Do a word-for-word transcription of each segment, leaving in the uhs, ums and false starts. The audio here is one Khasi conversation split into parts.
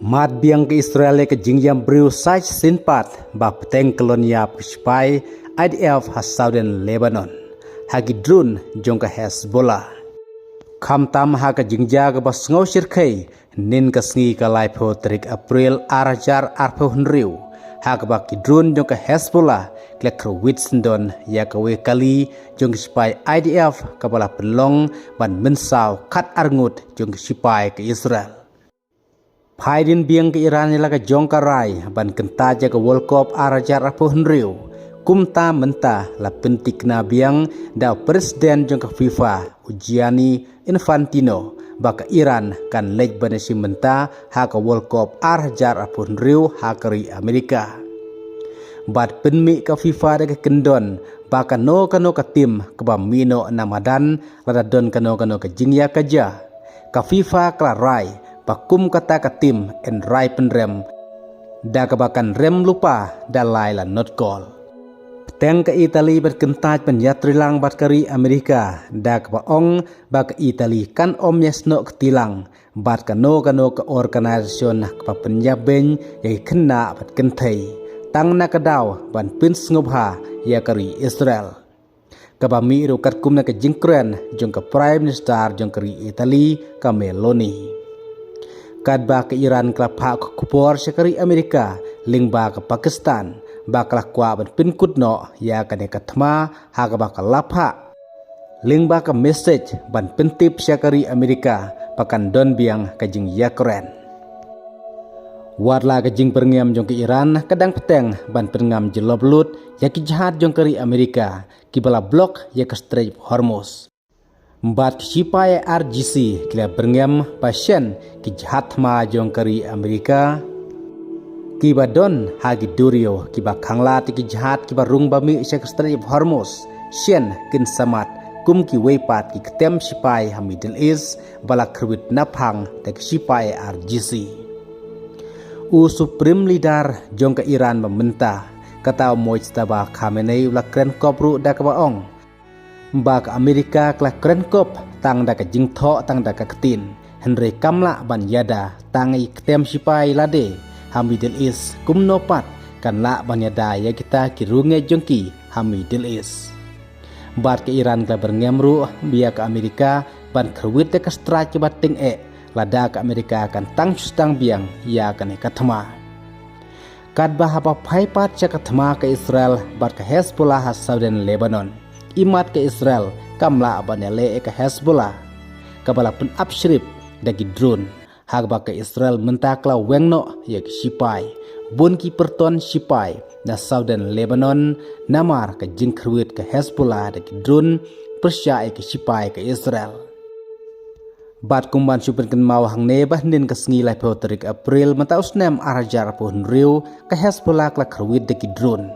Mad biang ka Israel ïa ka jingïam briew sa shisien pat ba pteng ka lon ïap ka shipai I D F ha Southern Lebanon ha ki drone jong ka Hezbollah. Khamtam ha ka jingjia kaba sngew shyrkhei, hynnin ka sngi ka laiphew tarik April ar hajar arphew hynriew, ha kaba ki drone jong ka Hezbollah ki la kyrwit syndon ïa kawei ka kali jong ka shipai I D F kaba la pynlong ban mynsaw khatar ngut jong ka shipai ka Israel. Phai dien biang ka Iran ïa la ka jong ka rai ban kyntait ïa ka World Cup ar hajar arphew hynriew. Kumta mynta la pyntikna biang da u President jong ka FIFA, u Gianni Infantino, ba ka Iran kan leit ban ïashim bynta ha ka World Cup ar hajar arphew hynriew ha ka ri Amerika. Bad pynmih ka FIFA da ka kyndon ba kano kano ka tim kaba mih noh na madan lada don kano kano ka jingïakajia, ka FIFA ka la rai ba kum kata ka tim yn rai pynrem da kaba kan rem lypa da lai la not gol. Pteng ka Italy ban kyntait ban ïatreilang bad ka ri Amerika da kaba ong ba ka Italy kan ym ïasnoh kti lang bad kano kano ka organisation kaba pynïap beiñ ïa ki khynnah bad kynthei, tang na ka daw ban pynsngewbha ïa ka ri Israel. Kaba mih ruh katkum na ka jingkren jong ka Prime Minister jong ka ri Italy, ka Meloni. Katba ka Iran ka la phah ka khubor sha ka ri Amerika lyngba ka Pakistan ba ka la kwah ban pynkut noh ïa kane ka thma ha kaba ka la phah lyngba ka message ban pyntip sha ka ri Amerika ba kan don biang ka jingïakren. Wat la ka jingbyrngem jong ka Iran ka dang pteng ban pynngam jyllop lut ïa ki jahaj jong ka ri Amerika kiba la block ïa ka Strait of Hormuz. Bad ki shipai I R G C ki la byrngem ba shen ki jahaj thma jong ka ri Amerika kiba don ha ki duriaw kiba khanglad ïa ki jahaj kiba rung ba mih sha ka Strait of Hormuz, shen kin samad kum kiwei pat ki ktem shipai ha Middle East ba la kyrwit naphang da ki shipai I R G C. U Supreme Leader jong ka Iran ba mynta, kata u Mojtaba Khamenei, u la kren kop ruh da kaba ong ba ka Amerika ka la kren kop tang da ka jingthoh tang da ka ktien, hynrei kam lah ban ïada tang ïa ki ktem shipai lade ha Middle East, kumno pat kan lah ban ïada ïa kita ki riewngeit jong ki ha Middle East. Bad ka Iran ka la byrngem ruh ba ïa ka Amerika ban kyrwit da ka strike kaba tyngeh lada ka Amerika kan tang shu sdang biang ïa kane ka thma. Katba haba phai pat sha ka thma ka Israel bad ka Hezbollah ha Southern Lebanon, imat ka Israel kam lah ban ïaleh ïa ka Hezbollah kaba la pynap shrip da ki drone, ha kaba ka Israel mynta ka la weng noh ïa ki shipai, bun ki pyrton shipai na Southern Lebanon, namar ka jingkyrwit ka Hezbollah da ki drone pyrshah ïa ki shipai ka Israel. Bad kum ban shu pynkynmaw hangne ba hynnin ka sngi laiphew tarik April mynta u snem ar hajar arphew hynriew, ka Hezbollah ka la kyrwit da ki drone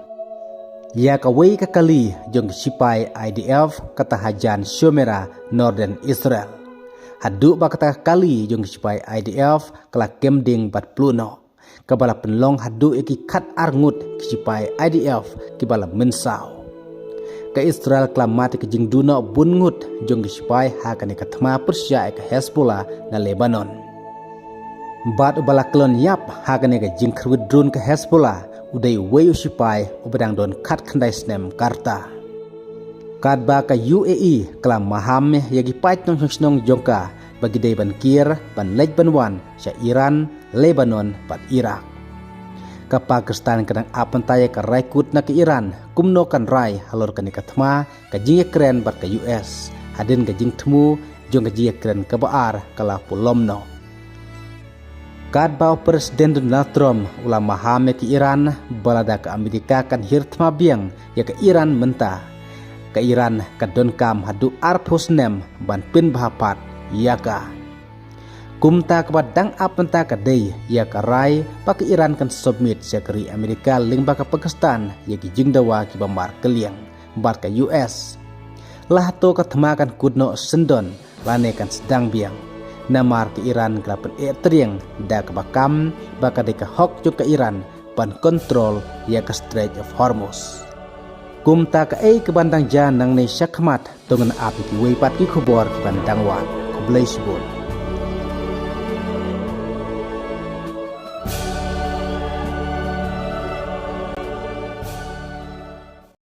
ïa kawei ka kali jong ki shipai I D F, kata ha jan Shumeira, Northern Israel. Haduh ba kata ka kali jong ki shipai I D F ka la kem ding bad pluh noh, kaba la pynlong haduh ïa ki khatar ngut ki shipai I D F kiba la mynsaw. Ka Israel ka la mad ïa ka jingduh noh bun ngut jong ki shipai ha kane ka thma pyrshah ïa ka Hezbollah na Lebanon. Bad uba la kyllon ïap ha kane ka jingkyrwit drone ka Hezbollah u dei uwei u shipai uba dang don khatkhyndai snem ka rta. Katba ka U A E ka la maham ïa ki paid nongshong shnong jong ka ba ki dei ban kiar ban leit ban wan sha Iran, Lebanon bad Iraq. Ka Pakistan ka dang ap bynta ïa ka rai kut na ka Iran kumno kan rai halor kane ka thma ka jingïakren bad ka U S hadien ka jingthmu jong ka jingïakren kaba ar ka la pulom noh. Katba u President Donald Trump u la maham ïa ka Iran ba lada ka Amerika kan hiar thma biang ïa ka Iran mynta, ka Iran ka donkam haduh arphew snem ban pynbha pat ïa ka. Kumta kaba dang ap mynta ka dei ïa ka rai ba ka Iran kan submit sha ka ri Amerika lyngba ka Pakistan ïa ki jingdawa kiba markylliang bad ka U S. La hato ka thma kan kut noh syndon lane kan sdang biang? Namar ka Iran ka la pyneh triang da kaba kam ba ka dei ka hok jong ka Iran ban kontrol ïa ka Strait of Hormuz. Kumta kaei kaban dang jia nangne shakhmat, to ngin ap ïa kiwei pat ki khubor kiban dang wan. Khublei shibun.